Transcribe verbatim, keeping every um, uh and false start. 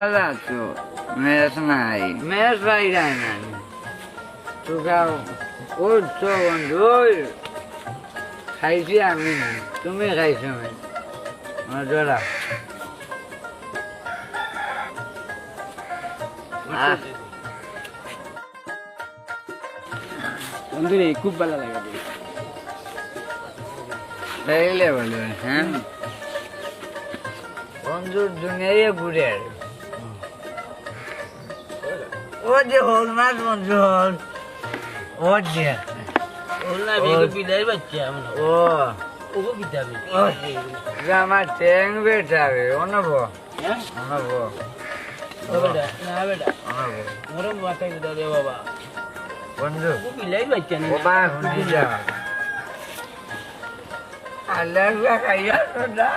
আল্লাহ তো, মেস নাই। মেস বাইরে নাই। তো যাও, ও তো বন্ধু, ওই খাইছি আমি, তুমি খাইছো না। আমার জোড়া। আহ। বন্ধু রে, খুব ভালো লাগে রে। তাইলে বলো, হ্যাঁ? বন্ধুর দুনিয়ায় ঘুরে আর। ও যে হল মাছ বন্ধু হল। ও যে। হল না, বেগো বিলাই বাচ্চা, মনে হয়। ও। ওগো কিতাবে। ও। যে আমার ঠ্যাং বেটাবে, অনব। হ্যাঁ? অনব। ও বেটা, না বেটা। অনব। মরম মাথায় দিতে দে বাবা। বন্ধু। ওগো বিলাই বাচ্চা না। ও বা, হুনি যা। আল্লাহ খাইয়া তো না।